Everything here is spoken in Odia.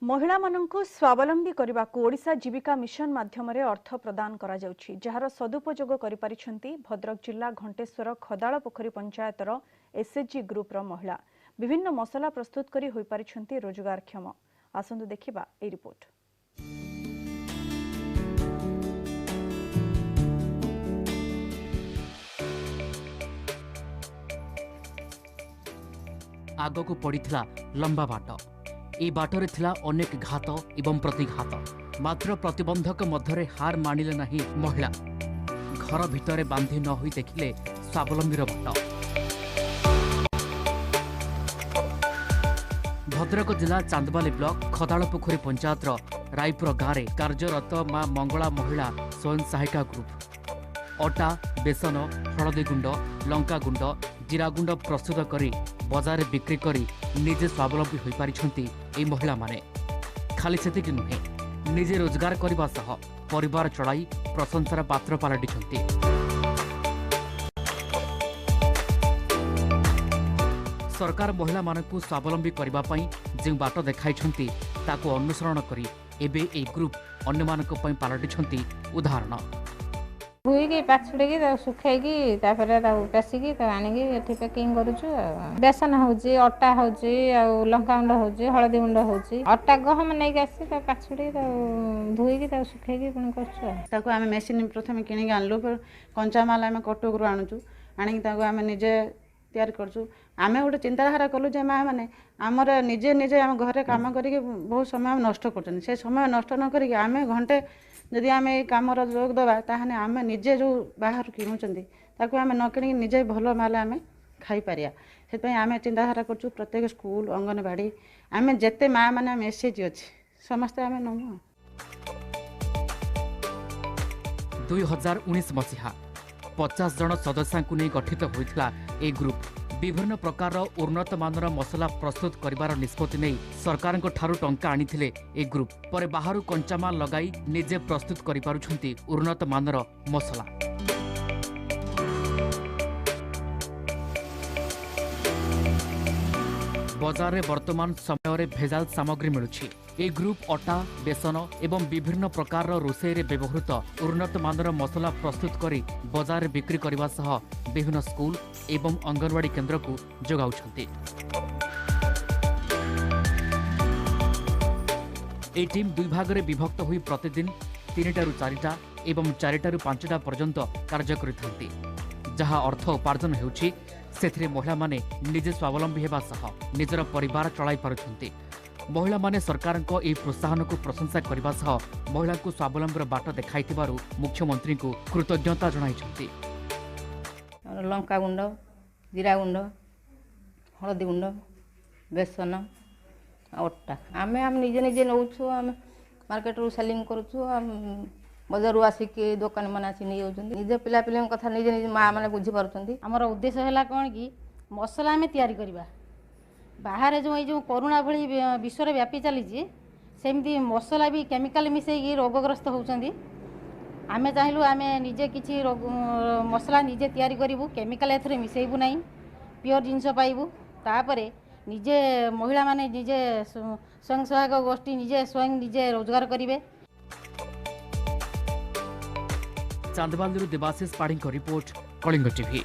ମହିଳାମାନଙ୍କୁ ସ୍ୱାବଲମ୍ବୀ କରିବାକୁ ଓଡ଼ିଶା ଜୀବିକା ମିଶନ ମାଧ୍ୟମରେ ଅର୍ଥ ପ୍ରଦାନ କରାଯାଉଛି, ଯାହାର ସଦୁପଯୋଗ କରିପାରିଛନ୍ତି ଭଦ୍ରକ ଜିଲ୍ଲା ଘଣ୍ଟେଶ୍ୱର ଖଦାଳ ପୋଖରୀ ପଞ୍ଚାୟତର ଏସ୍ଏଚ୍ଜି ଗ୍ରୁପ୍ର ମହିଳା। ବିଭିନ୍ନ ମସଲା ପ୍ରସ୍ତୁତ କରି ହୋଇପାରିଛନ୍ତି ରୋଜଗାରକ୍ଷମ। ଆସନ୍ତୁ ଦେଖିବା ଏହି ରିପୋର୍ଟ। ଆଗକୁ ପଡ଼ିଥିଲା ଲମ୍ବା ବାଟ। ଏହି ବାଟରେ ଥିଲା ଅନେକ ଘାତ ଏବଂ ପ୍ରତିଘାତ। ମାତ୍ର ପ୍ରତିବନ୍ଧକ ମଧ୍ୟରେ ହାର ମାନିଲେ ନାହିଁ ମହିଳା। ଘର ଭିତରେ ବାନ୍ଧି ନ ହୋଇ ଦେଖିଲେ ସ୍ୱାବଲମ୍ବୀର ବାଟ। ଭଦ୍ରକ ଜିଲ୍ଲା ଚାନ୍ଦବାଲି ବ୍ଲକ ଖଦାଳପୋଖରୀ ପଞ୍ଚାୟତର ରାଇପୁର ଗାଁରେ କାର୍ଯ୍ୟରତ ମା ମଙ୍ଗଳା ମହିଳା ସ୍ୱୟଂ ସହାୟିକା ଗ୍ରୁପ୍ ଅଟା, ବେସନ, ହଳଦୀ ଗୁଣ୍ଡ, ଲଙ୍କା ଗୁଣ୍ଡ, ଜିରା ଗୁଣ୍ଡ ପ୍ରସ୍ତୁତ କରି ବଜାରରେ ବିକ୍ରି କରି ନିଜେ ସ୍ୱାବଲମ୍ବୀ ହୋଇପାରିଛନ୍ତି ଏହି ମହିଳାମାନେ। ଖାଲି ସେତିକି ନୁହେଁ, ନିଜେ ରୋଜଗାର କରିବା ସହ ପରିବାର ଚଳାଇ ପ୍ରଶଂସାର ପାତ୍ର ପାଲଟିଛନ୍ତି। ସରକାର ମହିଳାମାନଙ୍କୁ ସ୍ୱାବଲମ୍ବୀ କରିବା ପାଇଁ ଯେଉଁ ବାଟ ଦେଖାଇଛନ୍ତି, ତାକୁ ଅନୁସରଣ କରି ଏବେ ଏହି ଗ୍ରୁପ୍ ଅନ୍ୟମାନଙ୍କ ପାଇଁ ପାଲଟିଛନ୍ତି ଉଦାହରଣ। ଧୋଇକି, ପାଛୁଡ଼ିକି, ତାକୁ ଶୁଖେଇକି, ତାପରେ ତାକୁ ପେଶିକି, ତାକୁ ଆଣିକି ଏଠି ପ୍ୟାକିଂ କରୁଛୁ। ଆଉ ବେସନ ହେଉଛି, ଅଟା ହେଉଛି, ଆଉ ଲଙ୍କା ଗୁଣ୍ଡ ହେଉଛି, ହଳଦୀ ଗୁଣ୍ଡ ହେଉଛି। ଅଟା ଗହମ ନେଇକି ଆସି ତାକୁ ପାଛୁଡ଼ି, ତାକୁ ଧୋଇକି, ତାକୁ ଶୁଖେଇକି ପୁଣି କରୁଛୁ। ଆଉ ତାକୁ ଆମେ ମେସିନ୍ ପ୍ରଥମେ କିଣିକି ଆଣିଲୁ। କଞ୍ଚାମାଲ ଆମେ କଟକରୁ ଆଣୁଛୁ, ଆଣିକି ତାକୁ ଆମେ ନିଜେ ତିଆରି କରୁଛୁ। ଆମେ ଗୋଟେ ଚିନ୍ତାଧାରା କଲୁ ଯେ ମା ମାନେ ଆମର ନିଜେ ନିଜେ ଆମ ଘରେ କାମ କରିକି ବହୁତ ସମୟ ଆମେ ନଷ୍ଟ କରୁଛନ୍ତି। ସେ ସମୟ ନଷ୍ଟ ନ କରିକି ଆମେ ଘଣ୍ଟେ ଯଦି ଆମେ ଏଇ କାମର ଯୋଗ ଦେବା, ତାହେଲେ ଆମେ ନିଜେ ଯେଉଁ ବାହାରୁ କିଣୁଛନ୍ତି ତାକୁ ଆମେ ନ କିଣିକି ନିଜେ ଭଲ ମାଲ ଆମେ ଖାଇପାରିବା। ସେଥିପାଇଁ ଆମେ ଚିନ୍ତାଧାରା କରୁଛୁ ପ୍ରତ୍ୟେକ ସ୍କୁଲ, ଅଙ୍ଗନବାଡ଼ି, ଆମେ ଯେତେ ମା ମାନେ ଆମେ ଏସ୍ ଏଚ୍ ଜି ଅଛି ସମସ୍ତେ ଆମେ ନେବୁ। 2019 ମସିହା 50 ଜଣ ସଦସ୍ୟଙ୍କୁ ନେଇ ଗଠିତ ହୋଇଥିଲା ଏହି ଗ୍ରୁପ୍। ବିଭିନ୍ନ ପ୍ରକାରର ଉନ୍ନତମାନର ମସଲା ପ୍ରସ୍ତୁତ କରିବାର ନିଷ୍ପତ୍ତି ନେଇ ସରକାରଙ୍କ ଠାରୁ ଟଙ୍କା ଆଣିଥିଲେ ଏହି ଗ୍ରୁପ୍। ପରେ ବାହାରୁ କଞ୍ଚାମାଲ ଲଗାଇ ନିଜେ ପ୍ରସ୍ତୁତ କରିପାରୁଛନ୍ତି ଉନ୍ନତମାନର ମସଲା। ବଜାରରେ ବର୍ତ୍ତମାନ ସମୟରେ ଭେଜାଲ ସାମଗ୍ରୀ ମିଳୁଛି। ଏହି ଗ୍ରୁପ୍ ଅଟା, ବେସନ ଏବଂ ବିଭିନ୍ନ ପ୍ରକାରର ରୋଷେଇରେ ବ୍ୟବହୃତ ଉନ୍ନତମାନର ମସଲା ପ୍ରସ୍ତୁତ କରି ବଜାରରେ ବିକ୍ରି କରିବା ସହ ବିଭିନ୍ନ ସ୍କୁଲ ଏବଂ ଅଙ୍ଗନବାଡ଼ି କେନ୍ଦ୍ରକୁ ଯୋଗାଉଛନ୍ତି। ଏହି ଟିମ୍ ଦୁଇ ଭାଗରେ ବିଭକ୍ତ ହୋଇ ପ୍ରତିଦିନ 3ଟାରୁ 4ଟା ଏବଂ 4ଟାରୁ 5ଟା ପର୍ଯ୍ୟନ୍ତ କାର୍ଯ୍ୟ କରିଥାନ୍ତି। ଯାହା ଅର୍ଥ ଉପାର୍ଜନ ହେଉଛି, ସେଥିରେ ମହିଳାମାନେ ନିଜେ ସ୍ୱାବଲମ୍ବୀ ହେବା ସହ ନିଜର ପରିବାର ଚଳାଇ ପାରୁଛନ୍ତି। ମହିଳାମାନେ ସରକାରଙ୍କ ଏହି ପ୍ରୋତ୍ସାହନକୁ ପ୍ରଶଂସା କରିବା ସହ ମହିଳାଙ୍କୁ ସ୍ୱାବଲମ୍ବୀର ବାଟ ଦେଖାଇଥିବାରୁ ମୁଖ୍ୟମନ୍ତ୍ରୀଙ୍କୁ କୃତଜ୍ଞତା ଜଣାଇଛନ୍ତି। ଲଙ୍କା ଗୁଣ୍ଡ, ଜିରା ଗୁଣ୍ଡ, ହଳଦୀ ଗୁଣ୍ଡ, ବେସନ, ଅଟା ଆମେ ନିଜେ ନିଜେ ନେଉଛୁ। ଆମେ ମାର୍କେଟରୁ ସେଲିଂ କରୁଛୁ। ବଜାରରୁ ଆସିକି ଦୋକାନୀମାନେ ଆସି ନେଇଯାଉଛନ୍ତି। ନିଜ ପିଲାପିଲିଙ୍କ କଥା ନିଜେ ନିଜେ ମା ମାନେ ବୁଝିପାରୁଛନ୍ତି। ଆମର ଉଦ୍ଦେଶ୍ୟ ହେଲା କ'ଣ କି ମସଲା ଆମେ ତିଆରି କରିବା। ବାହାରେ ଯେଉଁ ଏଇ ଯେଉଁ କରୋନା ଭଳି ବିଶ୍ୱରେ ବ୍ୟାପି ଚାଲିଛି, ସେମିତି ମସଲା ବି କେମିକାଲ ମିଶାଇକି ରୋଗଗ୍ରସ୍ତ ହେଉଛନ୍ତି। ଆମେ ଚାହିଁଲୁ ଆମେ ନିଜେ କିଛି ମସଲା ନିଜେ ତିଆରି କରିବୁ, କେମିକାଲ ଏଥିରେ ମିଶାଇବୁ ନାହିଁ, ପିଓର ଜିନିଷ ପାଇବୁ। ତାପରେ ନିଜେ ମହିଳାମାନେ ନିଜେ ସ୍ୱୟଂ ସହାୟକ ଗୋଷ୍ଠୀ ନିଜେ ସ୍ୱୟଂ ନିଜେ ରୋଜଗାର କରିବେ। ଚାନ୍ଦବାଲିରୁ ଦେବାଶିଷ ପାଢ଼ୀଙ୍କ ରିପୋର୍ଟ, କଳିଙ୍ଗ ଟିଭି।